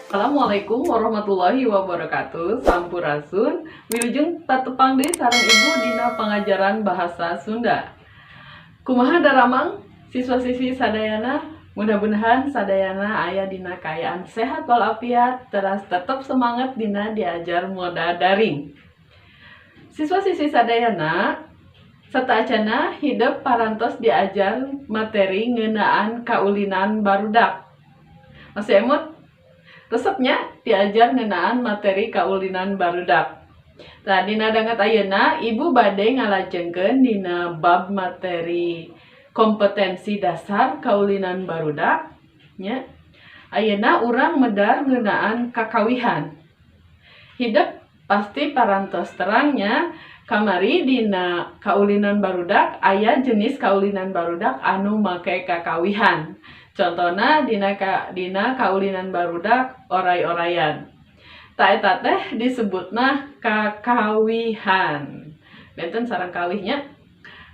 Assalamualaikum warahmatullahi wabarakatuh. Sampurasun. Wilujeng tatepang deui sareng Ibu dina pangajaran bahasa Sunda. Kumaha daramang, siswa-siswi sadayana? Mudah-mudahan sadayana aya dina kaayaan sehat walafiat, teras tetap semangat dina diajar moda daring. Siswa-siswi sadayana, sateuacana hidep parantos diajar materi ngeunaan kaulinan barudak. Masih emut? Resep nya diajar ngeunaan materi kaulinan barudak. Nah, dina danget ayeuna Ibu bade ngalajengkeun dina bab materi kompetensi dasar kaulinan barudak nya. Ayeuna urang medar ngeunaan kakawihan. Hidep pasti parantos terang nya, kamari dina kaulinan barudak aya jenis kaulinan barudak anu make kakawihan. Contohna dina kaulinan barudak oray-orayan. Tah, eta teh disebutna kakawihan. Benten sareng kawihnya.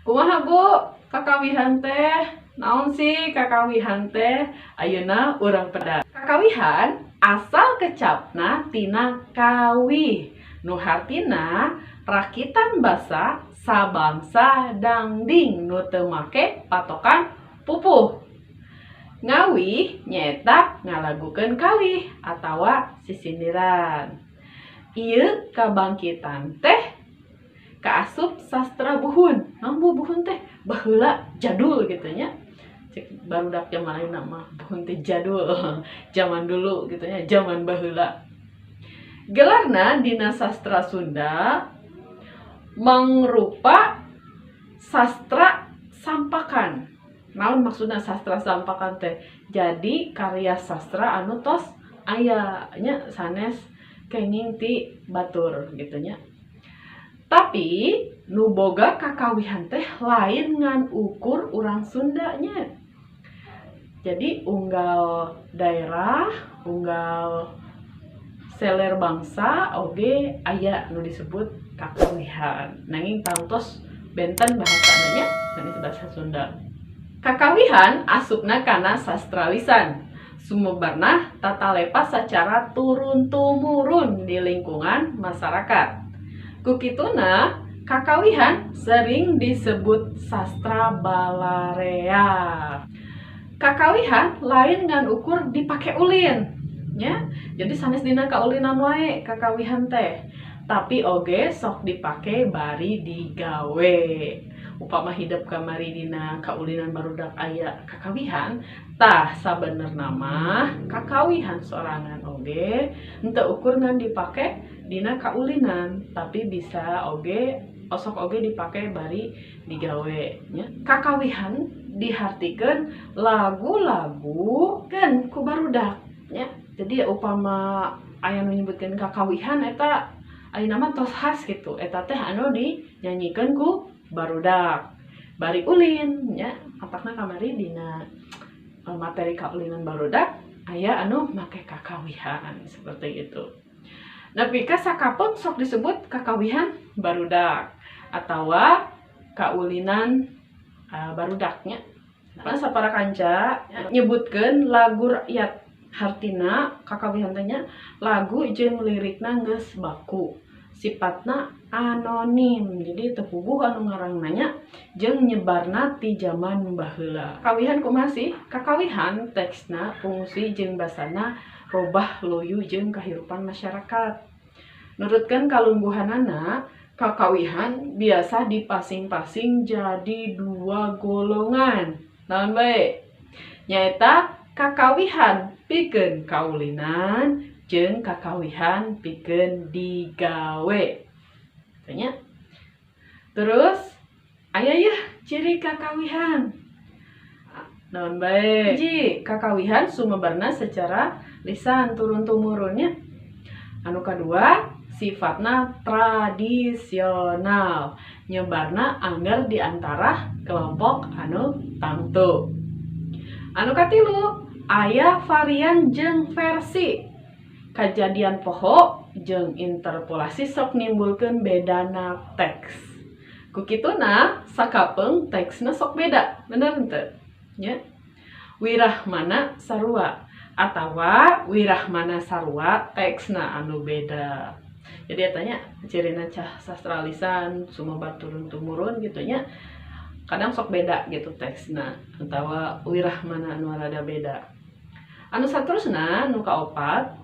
Kumaha, Bu? Kakawihan teh naon sih, kakawihan teh? Ayeuna urang pedar. Kakawihan asal kecapna tina kawih, nu hartina rakitan basa sabangsa dangding nu teu make patokan pupuh. Ngawih nyaeta ngalagukeun kawih atawa sisindiran. Ieu kabangkitan teh kaasup sastra buhun. Naon, Bu, buhun teh? Baheula, jadul gitu nya. Cek barudak zaman ayeuna mah buhun teh jadul, zaman dulu gitu nya, zaman baheula. Gelarna dina sastra Sunda mangrupa sastra sampakan. Naon maksudna sastra sampakan teh? Jadi karya sastra anu tos aya nya, sanes kenging ti batur gitu nya. Tapi nu boga kakawihan teh lain ngan ukur urang Sunda nya. Jadi unggal daerah, unggal seler bangsa oge aya nu disebut kakawihan. Nanging tangtos benten bahasana nya, sanes bahasa Sunda. Kakawihan asupna kana sastra lisan. Sumebarna tatalepa sacara turun tumurun di lingkungan masyarakat. Ku kituna kakawihan sering disebut sastra balarea. Kakawihan lain ngan ukur dipake ulin nya. Jadi sanes dina kaulinan wae kakawihan teh. Tapi oge sok dipake bari digawe. Upama hidep kamari dina kaulinan barudak aya kakawihan, tah sabenerna mah kakawihan sorangan oge henteu ukur ngan dipake dina kaulinan, tapi bisa oge, osok oge dipake bari digawe nya. Kakawihan dihartikeun lagu-lagu kan ku barudak nya. Jadi upama aya nu nyebutkeun kakawihan eta ayeuna mah tos khas gitu. Eta teh anu dinyanyikeun ku barudak bari ulin nya. Matakna kamari dina materi kaulinan barudak aya anu make kakawihan seperti itu. Nepi ka sakapeung sok disebut kakawihan barudak atawa kaulinan barudak nya. Nah, sapara kanca nyebutkeun lagu rakyat, hartina kakawihan teh nya lagu jeung lirikna geus baku, sifatna anonim, jadi teu puguh anu ngarangna nya, jeung nyebarna ti zaman baheula. Kakawihan kumaha sih? Kakawihan teksna, fungsi jeung basana robah luyu jeung kahirupan masyarakat. Nurutkeun kalungguhanana, kakawihan biasa dipasing-pasing jadi dua golongan. Naon bae? Nyaeta kakawihan pikeun kaulinan jeung kakawihan pikeun digawe. Tanya. Terus aya ya ciri kakawihan. Naon bae? Hiji, kakawihan sumebarna secara lisan turun tumurunnya. Anu kadua, sifatna tradisional, nyebarna angger di antara kelompok anu tangtu. Anu katilu, aya varian jeung versi. Kajadian poho jeung interpolasi sok nimbulkeun bedana teks. Ku kituna sakapeung teksna sok beda, bener henteu? Nya. Wirahmana sarua. Atawa wirahmana sarua teksna anu beda. Jadi eta nya cirina cah sastra lisan sumebar turun tumurun gitu nya, kadang sok beda gitu teksna atawa wirahmana anu rada beda. Anu saterusna nu kaopat,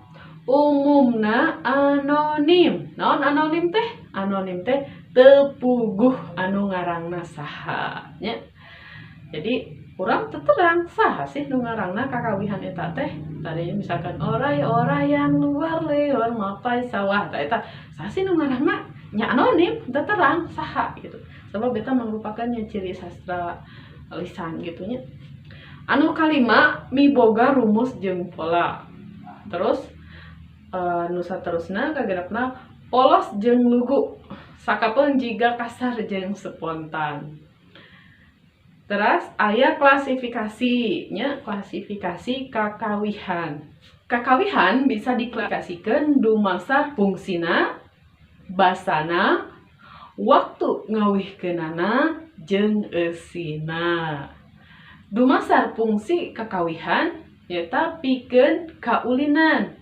umumna anonim. Naon anonim teh? Anonim teh teu puguh anu ngarangna saha nya. Jadi urang teu terang saha sih nu ngarangna kakawihan eta teh. Tadi misalkan oray-orayan luar liur mapai sawah, tah eta saha sih nu ngarangna? Nya anonim, teu terang saha gitu. Sebab eta merupakan ciri sastra lisan gitu nya. Anu kalima, miboga rumus jeung pola. Terus nu saterusna kagenepna, polos jeung lugu, sakapeung jiga kasar jeung spontan. Terus aya klasifikasi nya, klasifikasi kakawihan. Kakawihan bisa diklasifikasikeun dumasar fungsina, basana, waktu ngawihkeunana, jeung eusina. Dumasar fungsi kakawihan nyaeta pikeun kaulinan,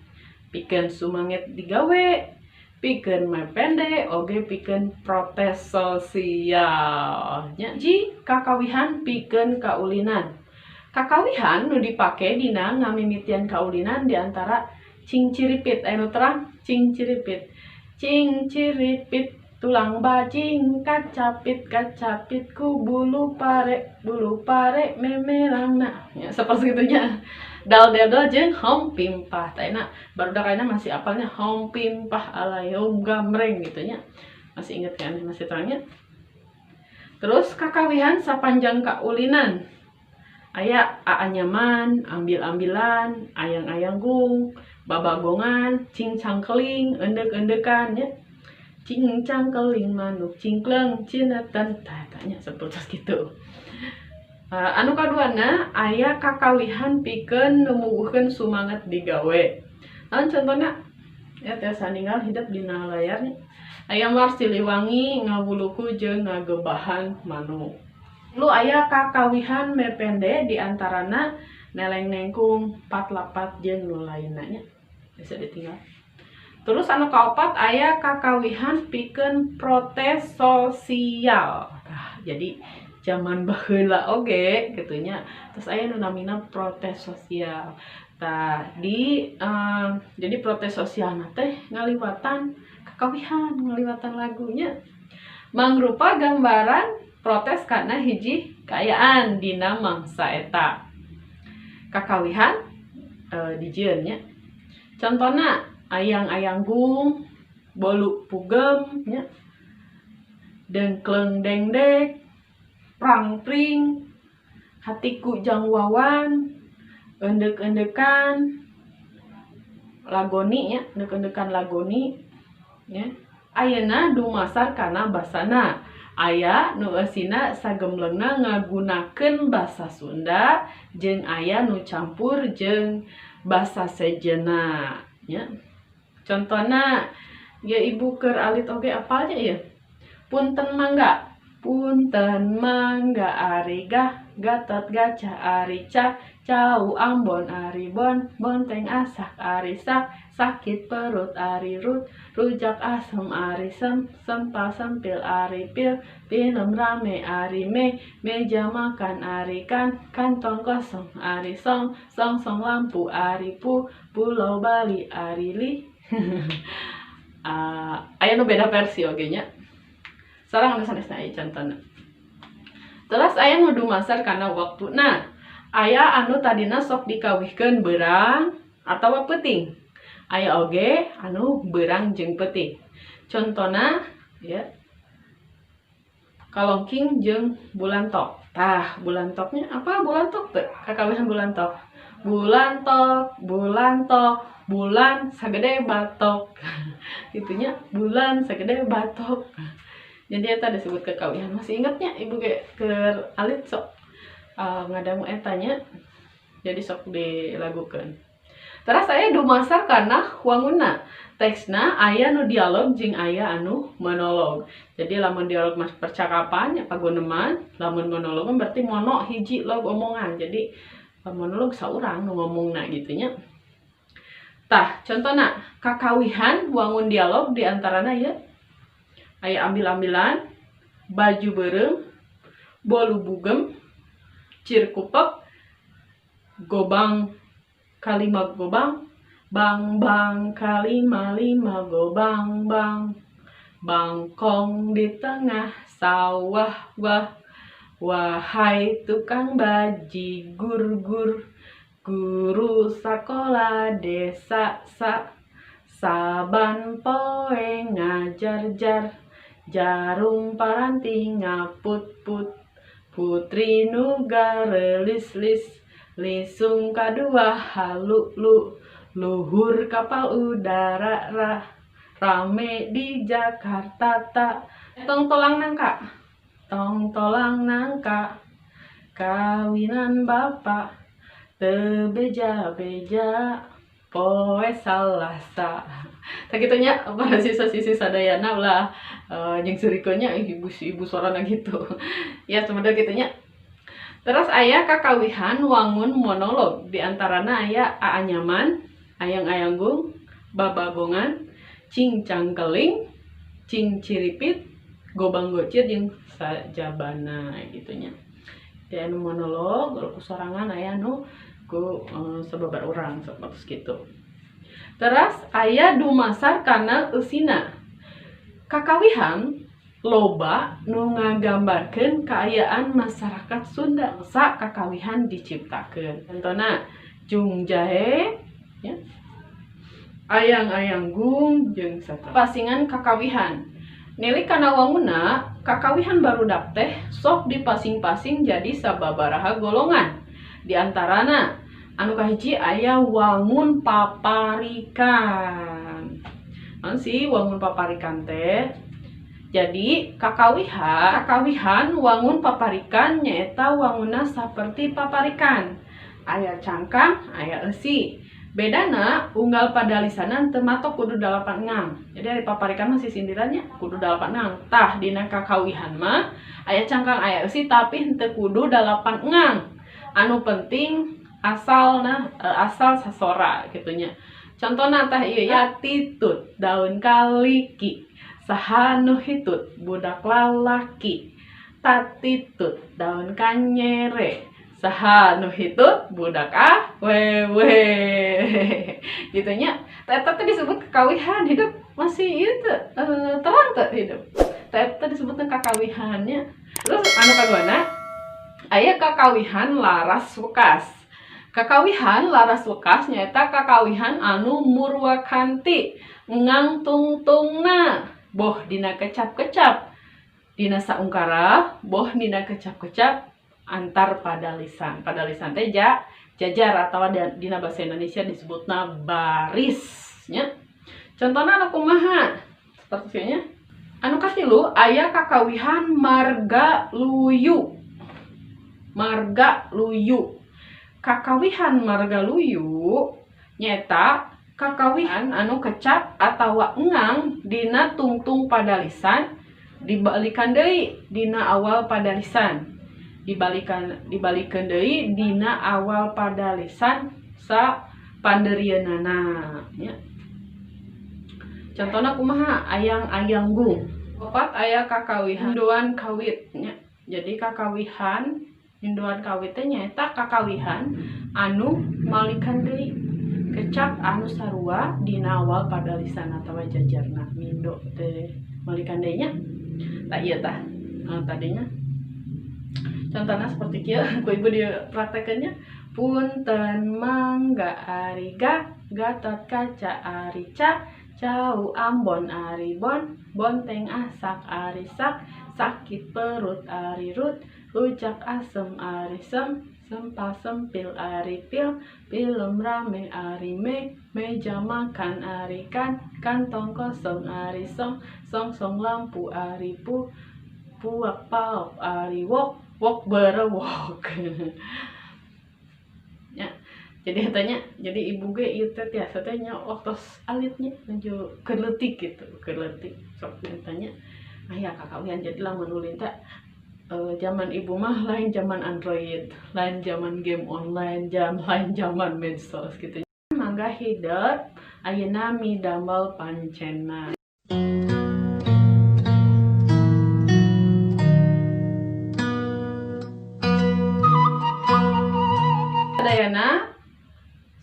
pikeun sumanget digawe, pikeun mepende, oge pikeun protes sosial nya. Hiji, kakawihan pikeun kaulinan. Kakawihan nu dipake dina ngamimitian kaulinan diantara cingciripit. Aya nu terang cingciripit? Cingciripit tulang bajing kacapit kacapit ku bulu pare, bulu pare memerangna ya, seperti itunya. Dal dedol jeung hom pimpah. Tah barudak ayeuna masih apalnya hom pimpah alayom gamreng gitu nya, masih inget kan, masih terangnya. Terus kakawihan sapanjang kaulinan aya aanyaman, ambil-ambilan, ayang-ayanggung, babagongan, cingcangkeling, endek-endekan ya, cingcangkeling manuk cingkleng cineten, tah tanya seperti gitu. Anu kaduana aya kakawihan pikeun numuwuhkeun sumanget digawe. Naon contohna ya, tiasa ninggal hidep dina layarnya. Aya Mars Siliwangi ngawuluku jeung ngagebahan manuk. Lu aya kakawihan mepende, diantarana neleng nengkung, patlapat, jeung nu lainna nya, bisa ditinggal. Terus anu kaopat aya kakawihan pikeun protes sosial. Tah, jadi zaman baheula oge gitu nya. Terus aya nu namina protes sosial. Tah, di jadi protes sosial teh ngaliwatan kakawihan, ngaliwatan lagunya. Mangrupa gambaran protes karena hiji kaayaan dina mangsa eta. Kakawihan dijieun nya. Contohna ayang-ayanggung, bolu pugem nya, dengkleng dengdek, prangpring, hatiku jang wawan, endek-endekan, lagoni nya, endek-endekan lagoni nya. Ayeuna dumasar kana basana. Aya nu eusina sagemblengna ngagunakeun basa Sunda jeung aya nu campur jeung basa sejenna nya. Contohna ya, ibu keur alit oge apalnya ya. Punten mangga. Punten mangga ari gah, Gatot Kaca ari ca, cau Ambon ari bon, bonteng asak ari sak, sakit perut ari rut, rujak asem ari sem, sempal sempil ari pil, film rame ari me, meja makan ari kan, kantong kosong ari song, song song lampu ari pu, pulau Bali ari li. Aya nu beda versi oge nya. Sareng anu sanesna aya contona. Terus aya nu dumasar kana waktuna. Aya anu tadina sok dikawihkeun beurang atawa peuting. Aya oge anu beurang jeung peuting. Contona ya, kalongking jeung bulantok. Tah, bulantoknya apa bulantok teu? Kakawihan bulantok. Bulantok, bulantok, bulan sagede batok. Itunya bulan sagede batok. Jadi eta disebut kekawihan. Masih ingatnya ibu ge keur alit sok ngadangu eta nya. Jadi sok dilagukeun. Terus aya dumasar kana wanguna. Teksna aya nu dialog jeung aya anu monolog. Jadi lamun dialog mah percakapan ya paguneman, lamun monolog mah berarti mono hiji log omongan. Jadi Monolog saurang nu ngomongna gitu nya. Tah, contohna kakawihan wangun dialog di antarana ya aya ambil-ambilan, baju beureum, bolu bugem, cirkupek, gobang kalima gobang, bang bang kalima lima gobang bang, bangkong di tengah sawah wah, wahai tukang bajigur gur, guru sakola desa sa, saban poe ngajar jar, jarum paranti ngaput-put, putri nu garelis-lis, lisung kadua halu-lu, luhur kapal udara ra, rame di Jakarta ta, tong tolang nangka, tong tolang nangka, kawinan bapak teu beja-beja poe Salasa. Sakitu nya para siswa-siswi sadayana ulah jeung seurikeun nya ibu sorana gitu. Ya sebenarnya kitu nya. Terus aya kakawihan wangun monolog di antarana aya aanyaman, ayang-ayanggung, babagongan, cingcangkeling, cingciripit, gobang gocir jeung sajabana gitu nya. Aya nu monolog ku sorangan, aya nu ku sababar urang sapertos kitu. Teras aya dumasar kana eusina. Kakawihan loba nu ngagambarkeun kaayaan masyarakat Sunda sa kakawihan diciptakeun. Contona Jung Jahe ya, ayang-ayanggung jeung sato. Pasingan kakawihan. Nilik kana wanguna, kakawihan barudak teh sok dipasing-pasing jadi sababaraha golongan. Di antarana anu kahiji aya wangun paparikan. Naon sih wangun paparikan teh? Jadi kakawihan wangun paparikan nyaeta wanguna saperti paparikan. Aya cangkang, aya eusi. Bedana unggal padalisanan teu matok kudu 8 engang. Jadi ari paparikan mah sisindirannya kudu 8 engang. Tah dina kakawihan mah aya cangkang aya eusi tapi henteu kudu 8 engang. Anu penting asalna asal sasora kitu nya. Contona tah ieu ya, titut daun kaliki, saha nu hitut budak lalaki, tatitut daun kanyere, saha nu hitut budak awewe. Gitu nya. Eta teh disebut kakawihan, hidup masih ieu teh terang teh hidup. Eta disebutna kakawihannya. Terus anu kaduana aya kakawihan laras wekas. Kakawihan laras wekas nyaeta kakawihan anu murwakanti ngangtungtungna boh dina kecap-kecap dina saungkara, boh dina kecap-kecap antar padalisan. Padalisan teh jajar atawa dina bahasa Indonesia disebutna baris nya. Contohna anu kumaha? Sapertosnya nya. Anu katilu aya kakawihan marga luyu. Marga luyu. Kakawihan marga luyu nyaeta kakawihan anu kecap atawa engang dina tungtung padalisan dibalikan deui dina awal padalisan. Dibalikeun deui dina awal padalisan sa panderieunana nya. Contohna kumaha? Ayang-ayanggung. Opat aya kakawihan hinduan kawit nya. Jadi kakawihan hinduan kawit teh nyaeta kakawihan anu malikan deui kecap anu sarua dina awal padalisan atawa jajarna mindo teh malikan deui nya. Tah ieu tah tadinya. Contohna seperti kieu ku ibu dipraktekeun nya. Punten mangga ari ga, Gatot Kaca ari ca, cau Ambon ari bon, bonteng asak ari sak, sakit perut ari rut, rujak asem ari sem, sempal sempil ari pil, film rame ari me, meja makan ari kan, kantong kosong ari song, song song lampu ari pu, puak paok ari wok, wok berewok. Ya, jadi katanya, jadi ibu ge ieu teh tiasa teh nya waktos alitnya nuju keur leutik gitu, keur leutik sok tanya aya kakawihan. Jadi lamun ulin teh Zaman ibu mah lain zaman Android, lain zaman game online, lain zaman medsos gitu. Mangga hidep ayeuna midamel pancenna. Sadayana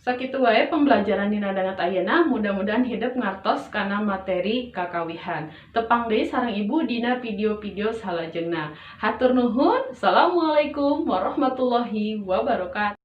sakitu wae pembelajaran dina danget ayeuna, mudah-mudahan hidep ngartos kana materi kakawihan. Tepang deui sareng ibu dina video-video salajengna. Hatur nuhun. Assalamualaikum warahmatullahi wabarakatuh.